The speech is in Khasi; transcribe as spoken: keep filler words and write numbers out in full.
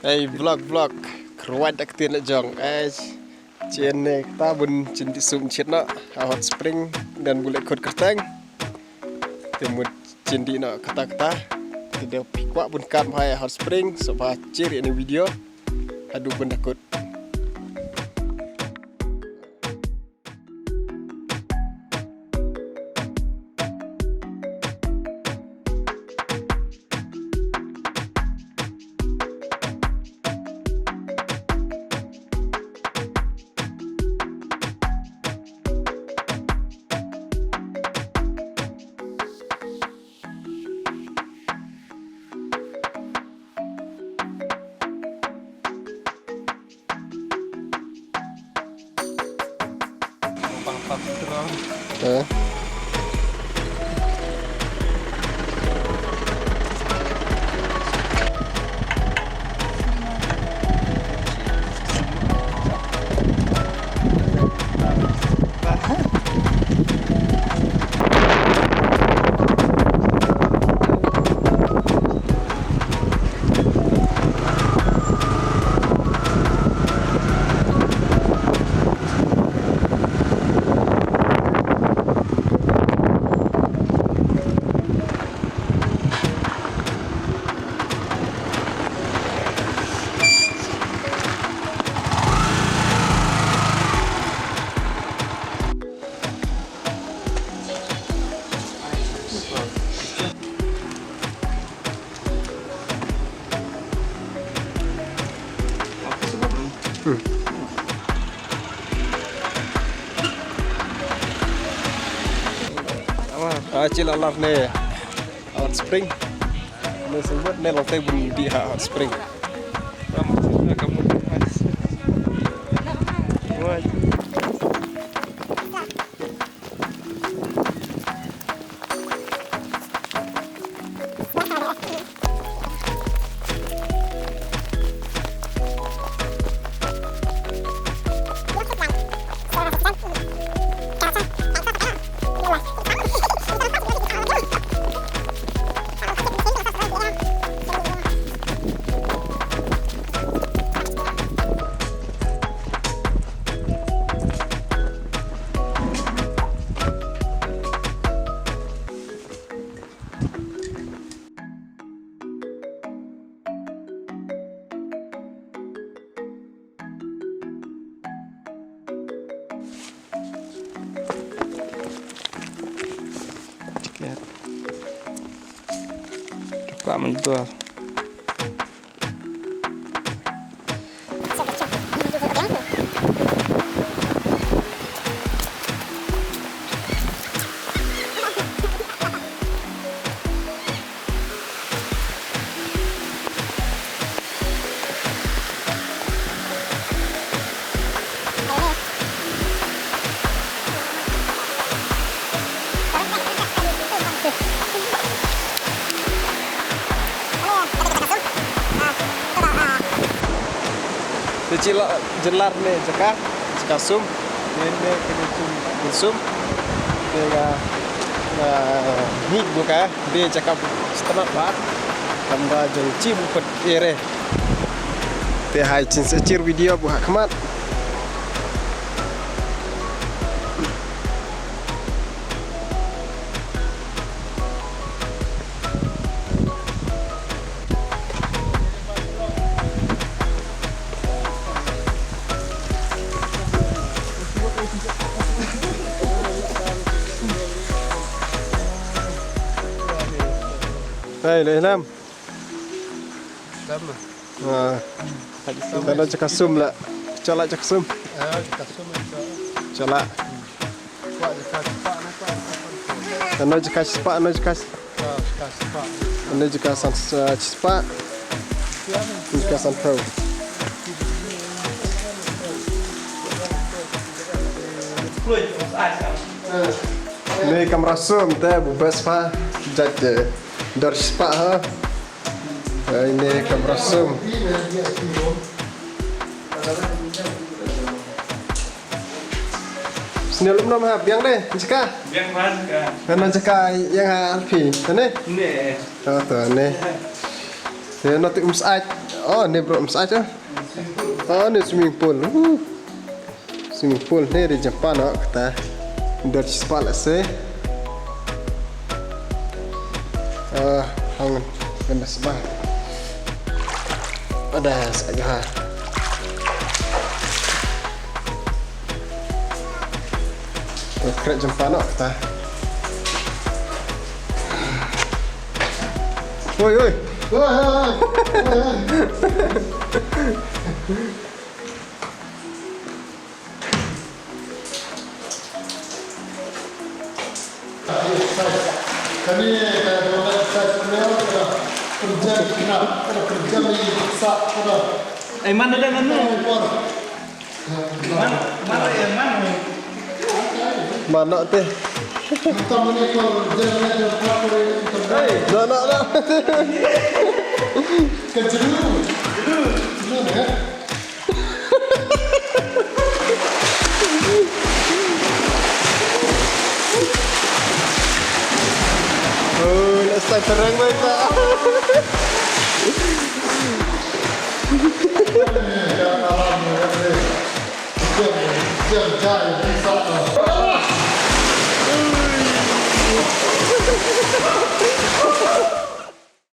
Ei, vlog, vlog. Kyrwat da ktien la jong. Ei, chene kata bun chindi sum chit na. Ha hot spring dan bule khut kerteng. Te mut chindi na kata kata. Te da phi kwah bun kam ha hot spring. So ba chir ini video. Haduh bun da kut. Ah, chila laf ne. Hot spring. Ne sing buat ne long tai bun di ha hot spring. Ka man dua. Te chi la jylliew ne jaka, jaka sum. Ne ne kine sum, sum. Te ga, ah, ni buka, de jaka sum ba. Kam da jong chi bu pet ere. Te hai chin sa chir video bu ha khmat. Hey, Lehlam. Lama. Ah. Tadi sama. Tadi cakap sum lah. Cakap cakap sum. Ah, cakap sum itu. Cakap. Kuat cakap cepat, nak kuat cakap cepat. Ano cakap cepat, ano cakap. Ah, cakap cepat. Ano cakap san, ah, cepat. Ano cakap san tau. Ni kamra sum te bu best pa. Jat je. Dar cepat ha. Ai, ne kamra sum. Sini lum nom ha, biang deh, jaka. Biang man ka. Kana jaka yang ha alpi, ne? Ne. Oh, to ne. Te na tu um sait. Oh, ne bro, massage. Oh, ne swimming pool. Uh. Swimming pool ne ri jempa noh kata. Dor chi spah lehse. Ah, hang kena sma. Ada saga. Kret jempa noh kata. Oi, oi. Kani ka jong ka sa sumel ka kerja kena ka kerja ni sa kena. Ai mana dah mana? Man mana ya mana? Mana teh? Kita mana kalau kerja ni kerja apa ni? Mana dah? Kerja dulu. Dulu ya. Oh, nak start terang baik tak?